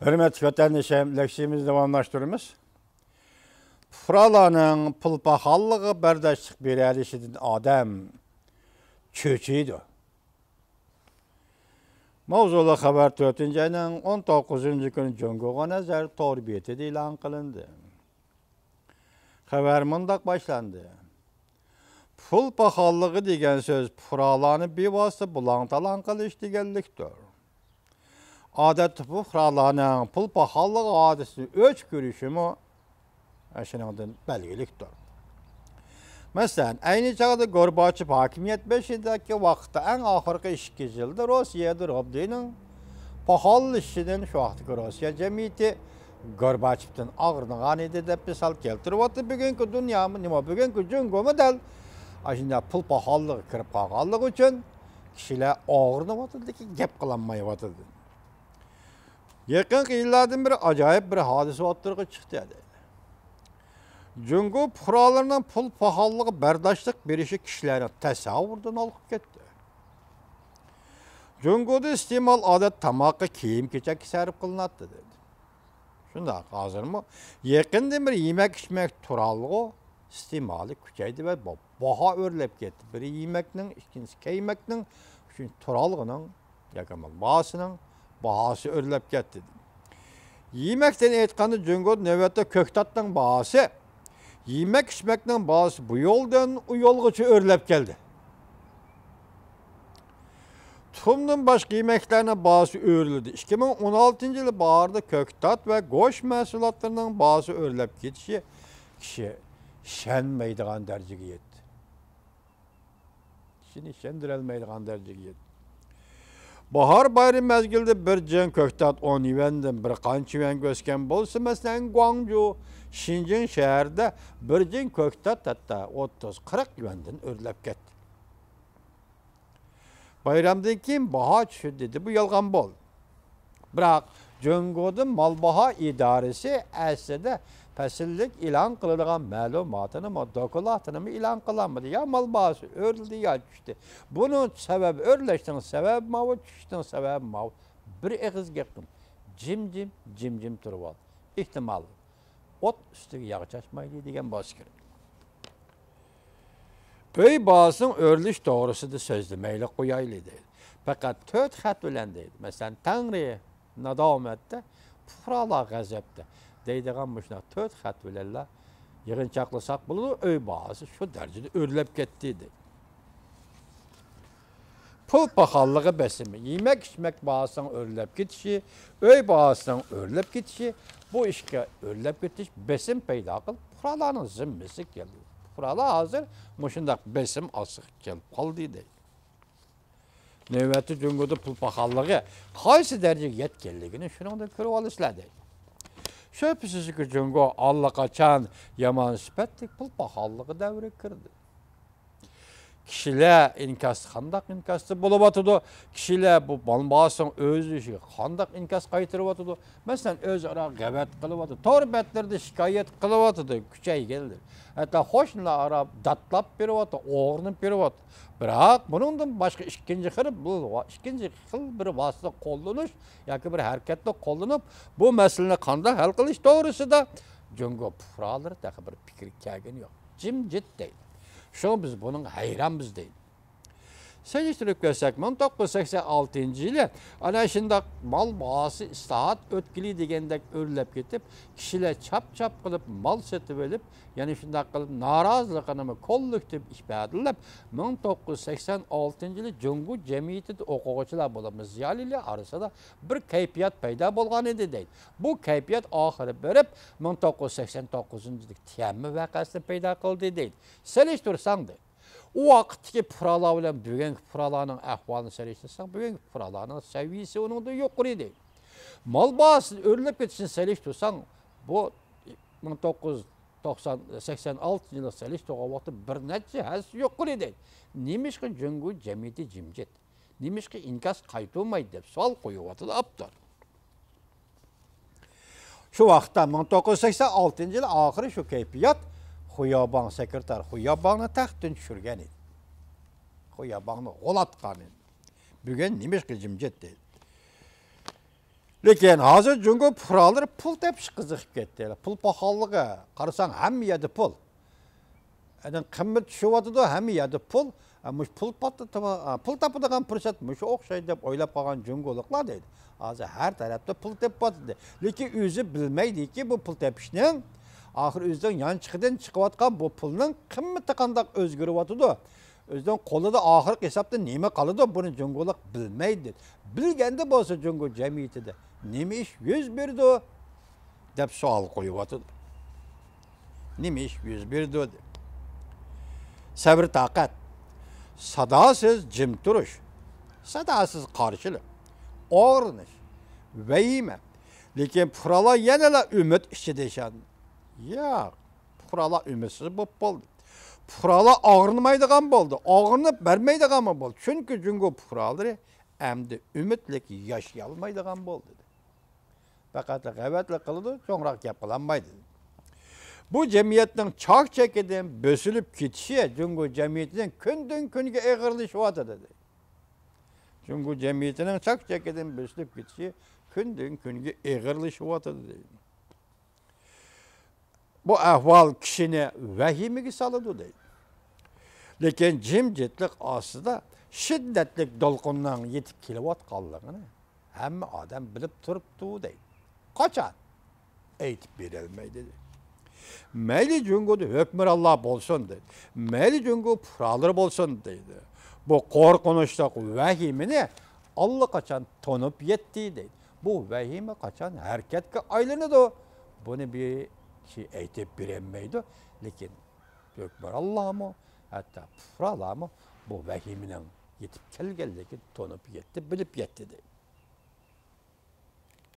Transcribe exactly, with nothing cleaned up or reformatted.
ھۆرمەتلىك ۋەتەندىشىم، لېكسىيىمىزنى داۋاملاشتۇرىمىز. پۇقرالارنىڭ پۇل پاخاللىقىغا بەرداشلىق بېرەلىشىدىن ئادەم چۆچۈيدۇ. ماۋزۇلۇق خەۋەر تۆتىنچى ئاينىڭ ئون توققۇزىنچى كۈنى جۇڭگوغا نەزەر تور بېتىدە ئېلان قىلىندى. خەۋەر مۇنداق باشلاندى. پۇل پاخاللىقى دېگەن سۆز پۇقرالارنى بىۋاسىتە بۇلاڭ-تالاڭ قىلىش دېگەنلىكتۇر. ئادەتتە پۇقرالارنىڭ پۇل پاخاللىقى ھادىسىسىنى ئۆچ كۆرۈشىمۇ شۇنىڭدىن بەلگىلىكتۇر. مەسىلەن، ئەينى چاغدا گورباچېف ھاكىمىيەت بېشىدىكى ۋاقىتتا ئەڭ ئاخىرقى ئىككى يىلدا روسىيەدە روبلىنىڭ پاخاللىشىشىدىن شۇ ۋاقىتتىكى روسىيە جەمئىيىتى گورباچېۋتىن ئاغرىنغان ئىدى دەپ مىسال كەلتۈرۈۋاتىدۇ. بۈگۈنكى دۇنيامۇ نېمە، بۈگۈنكى جۇڭگومۇ دەل ئاشۇنداق پۇل پاخاللىقىغا كىرىپ قالغانلىقى ئۈچۈن كىشىلەر ئاغرىنىۋاتىدۇ، لېكىن گەپ قىلالمايۋاتىدۇ. يېقىنقى يىللاردىن بېرى ئاجايىپ بىر ھادىسە ئوتتۇرىغا چىقتى، دەيدۇ. جۇڭگو پۇقرالىرىنىڭ پۇل پاخاللىقىغا بەرداشلىق بېرىشى كىشىلەرنىڭ تەسەۋۋۇرىدىن ھالقىپ كەتتى. جۇڭگودا ئىستېمال ئادەتتە تاماققا، كىيىم-كېچەككە سەرپ قىلىناتتى، دەيدۇ. شۇنداق، ھازىرمۇ يېقىندىن بېرى يېمەك-ئىچمەك تۇرالغۇ ئىستېمالى كۈچەيدى ۋە با-، باھا ئۆرلەپ كەتتى. بىرى يېمەكنىڭ، ئىككىنچىسى كىيمەكنىڭ، ئۈچىنچىسى تۇرالغۇنىڭ ياكى مال باھاسىنىڭ باھاسى ئۆرلەپ كەتتى. يېمەكتىن ئېيتقاندا، جۇڭگودا نۆۋەتتە كۆكتاتنىڭ باھاسى، يېمەك-ئىچمەكنىڭ باھاسى بۇ يولدىن ئۇ يولغىچە ئۆرلەپ كەلدى. تۇخۇمدىن باشقا يېمەكلەرنىڭ باھاسى ئۆرلىدى. ئىككى مىڭ ئون ئالتىنچى يىل باھاردا كۆكتات ۋە گۆش مەھسۇلاتلىرىنىڭ باھاسى ئۆرلەپ كېتىشى كىشى ئىشەنمەيدىغان دەرىجىگە يەتتى. كىشىنى ئىشەندۈرەلمەيدىغان دەرىجىگە يەتتى. باھار بايرىمى مەزگىلىدە بىر جىڭ كۆكتات ئون يۈەندىن بىر قانچە يۈەنگە ئۆسكەن بولسا، مەسىلەن، گۇاڭجۇ، شىنجىڭ شەھىرىدە بىر جىڭ كۆكتات ھەتتا ئوتتۇز، قىرىق يۈەندىن ئۆرلەپ كەتتى. بايرامدىن كېيىن باھا چۈشتى دېدى، بۇ يالغان بولدى. بىراق، جۇڭگودا مال باھا ئىدارىسى ئەسلىدە پەسىللىك ئېلان قىلىدىغان مەلۇماتىنىمۇ، دوكلاتىنىمۇ ئېلان قىلالمىدى. يا مال باھاسى ئۆرلىدى، يا چۈشتى. بۇنىڭ سەۋەبى، ئۆرلەشنىڭ سەۋەبى ماۋۇ، چۈشۈشنىڭ سەۋەبى ماۋۇ. بىر ئېغىز گەپ قىلمىدى. جىم-جىم، جىم-جىم تۇرۇۋالدى. ئېھتىمال، ئوت ئۈستىگە ياغ چاچمايدۇ دېگەن بولسا كېرەك. ئۆي باھاسىنىڭ ئۆرلىشى توغرىسىدا سۆزلىمەيلى قويايلى دەيدۇ. پەقەت تۆت خەت بىلەن دەيدۇ. مەسىلەن، تەڭرى ناداۋامەتتە، پۇقرالار غەزەپتە دەيدىغان مۇشۇنداق تۆت خەت بىلەنلا يىغىنچاقلىساق بولىدۇ، ئۆي باھاسى شۇ دەرىجىدە ئۆرلەپ كەتتى دەيدۇ. پۇل پاخاللىقى بېسىمى، يېمەك-ئىچمەك باھاسىنىڭ ئۆرلەپ كېتىشى، ئۆي باھاسىنىڭ ئۆرلەپ كېتىشى، بۇ ئىشقا ئۆرلەپ كېتىش بېسىم پەيدا قىلىپ، پۇقرالارنىڭ زىممىسىگە كەلدى. پۇقرالار ھازىر مۇشۇنداق بېسىم ئاستىغا كېلىپ قالدى دەيدۇ. نۆۋەتتە جۇڭگودا پۇل پاخاللىقى قايسى دەرىجىگە يەتكەنلىكىنى شۇنىڭدىن كۆرۈۋالىسىلەر دەيدۇ. شۈبھىسىزكى، جۇڭگو ئاللىقاچان يامان سۈپەتلىك پۇل پاخاللىقى دەۋرىگە كىردى. كىشىلەر ئىنكاس قانداق ئىنكاستا بولۇۋاتىدۇ؟ كىشىلەر بۇ مال باھاسىنىڭ ئۆرلىشىگە قانداق ئىنكاس قايتۇرۇۋاتىدۇ؟ مەسىلەن، ئۆزئارا غەۋەت قىلىۋاتىدۇ، تور بەتلىرىدە شىكايەت قىلىۋاتىدۇ، كۈچەيگەنلەر. ھەتتا قوشنىلار ئارا داتلاپ بېرىۋاتىدۇ، ئوغرىنىپ بېرىۋاتىدۇ. بىراق بۇنىڭدىن باشقا ئىككىنچى خىل، بۇ ۋا-، ئىككىنچى خىل بىر ۋاسىتە قوللىنىش ياكى بىر ھەرىكەتنى قوللىنىپ، بۇ مەسىلىنى قانداق ھەل قىلىش توغرىسىدا جۇڭگو پۇقرالىرى تېخى بىر پىكىرگە كەلگىنى يوق. جىمجىت دەيدۇ. شۇڭا بىز بۇنىڭغا ھەيرانمىز دەيدۇ. سېلىشتۇرۇپ كۆرسەك، مىڭ توققۇز يۈز سەكسەن ئالتىنچى يىلى ئەنە شۇنداق مال باھاسى ئىسلاھات ئۆتكىلى دېگەندەك ئۆرلەپ كېتىپ، كىشىلەر چاپ-چاپ قىلىپ مال سېتىۋېلىپ، يەنە شۇنداق قىلىپ نارازىلىقىنىمۇ كوللېكتىپ ئىپادىلەپ، مىڭ توققۇز يۈز سەكسەن ئالتىنچى يىلى جۇڭگو جەمئىيىتىدە ئوقۇغۇچىلار بولۇپمۇ زىيالىيلار ئارىسىدا بىر كەيپىيات پەيدا بولغان ئىدى دەيدۇ. بۇ كەيپىيات ئاخىرى بېرىپ، مىڭ توققۇز يۈز سەكسەن توققۇزىنچى يىلدىكى تيەنمە ۋەقەسىنى پەيدا قىلدى دەيدۇ. سېلىشتۇرساڭ دەيدۇ. ئۇ ۋاقىتتىكى پۇقرالار بىلەن بۈگۈنكى پۇقرالارنىڭ ئەھۋالىنى سېلىشتۇرساڭ، بۈگۈنكى پۇقرالارنىڭ سەۋىيىسى ئۇنىڭدىن يۇقىرى دەيدۇ. مال باھاسى ئۆرلەپ كېتىشىنى سېلىشتۇرساڭ، بۇ مىڭ توققۇز يۈز توقسان، سەكسەن ئالتىنچى يىلى سېلىشتۇرغان ۋاقىتتا بىر نەچچە ھەسسە يۇقىرى دەيدۇ. نېمىشقا جۇڭگو جەمئىيىتى جىمجىت؟ نېمىشقا ئىنكاس قايتۇرمايدۇ دەپ سوئال قويۇۋاتىدۇ ئاپتور. شۇ ۋاقىتتا مىڭ توققۇز يۈز سەكسەن ئالتىنچى يىل ئاخىرى شۇ كەيپىيات خۇياباڭ، سېكرېتار خۇياباڭنى تەختتىن چۈشۈرگەن ئىدى. خۇياباڭنى غۇلاتقان ئىدى. بۈگۈن نېمىشقا جىمجىت دەيدۇ. لېكىن ھازىر جۇڭگو پۇقرالىرى پۇل تېپىشقا قىزىقىپ كەتتى. پۇل پاخاللىقى، قارىساڭ ھەممە يەردە پۇل. ئەنە قىممەت چۈشۈۋاتىدۇ، ھەممە يەردە پۇل. ئە، مۇشۇ پۇل پات-، تاپا-، ئە، پۇل تاپىدىغان پۇرسەت مۇشۇ ئوخشايدۇ دەپ ئويلاپ قالغان جۇڭگولۇقلار دەيدۇ. ھازىر ھەر تەرەپتە پۇل تېپىۋاتىدۇ. لېكىن ئۆزى بىلمەيدىكى بۇ پۇل تېپىشنىڭ ئاخىر ئۆزىنىڭ يانچۇقىدىن چىقىۋاتقان بۇ پۇلنىڭ قىممىتى قانداق ئۆزگىرىۋاتىدۇ. ئۆزىنىڭ قولىدا ئاخىرقى ھېسابتا نېمە قالىدۇ، بۇنى جۇڭگولۇق بىلمەيدۇ. بىلگەندە بولسا جۇڭگو جەمئىيىتىدە نېمە ئىش يۈز بېرىدۇ دەپ سوئال قويۇۋاتىدۇ. نېمە ئىش يۈز بېرىدۇ دەپ. سەۋر تاقەت، ساداسىز جىم تۇرۇش، ساداسىز قارشىلىق، ئاغرىنىش، ۋەھىمە. لېكىن پۇقرالار يەنىلا ئۈمىد ئىچىدە ياشاندى. ياق، پۇقرالار ئۈمىدسىز بولۇپ بولدى. پۇقرالار ئاغرىنمايدىغان بولدى، ئاغرىنىپ بەرمەيدىغانمۇ بولدى. چۈنكى جۇڭگو پۇقرالىرى ئەمدى ئۈمىدلىك ياشىيالمايدىغان بولدى. پەقەت غەۋەتلا قىلىدۇ، چوڭراق گەپ قىلالمايدۇ. بۇ جەمئىيەتنىڭ چاك-چېكىدىن بۆسۈلۈپ كېتىشى جۇڭگو جەمئىيىتىنىڭ كۈندىن-كۈنگە ئېغىرلىشىۋاتىدۇ. جۇڭگو جەمئىيىتىنىڭ چاك-چېكىدىن بۆسۈلۈپ كېتىشى كۈندىن-كۈنگە ئېغىرلىشىۋاتىدۇ. بۇ ئەھۋال كىشىنى ۋەھىمىگە سالىدۇ دەيدۇ. لېكىن جىمجىتلىق ئاستىدا شىددەتلىك دولقۇننىڭ يېتىپ كېلىۋاتقانلىقىنى ھەممە ئادەم بىلىپ تۇرۇپتۇ دەيدۇ. قاچان؟ ئېيتىپ بېرەلمەيدۇ دەيدۇ. مەيلى جۇڭگودا ھۆكۈمرانلار بولسۇن دەيدۇ. مەيلى جۇڭگو پۇقرالىرى بولسۇن دەيدۇ. بۇ قورقۇنچلۇق ۋەھىمىنى ئاللىقاچان تونۇپ يەتتى دەيدۇ. بۇ ۋەھىمە قاچان ھەرىكەتكە ئايلىنىدۇ؟ بۇنى بىر كىشى ئېيتىپ بېرەلمەيدۇ. لېكىن ھۆكۈمرانلارمۇ، ھەتتا پۇقرالارمۇ بۇ ۋەھىمىنىڭ يېتىپ كەلگەنلىكىنى تونۇپ يەتتى، بىلىپ يەتتى دەيدۇ.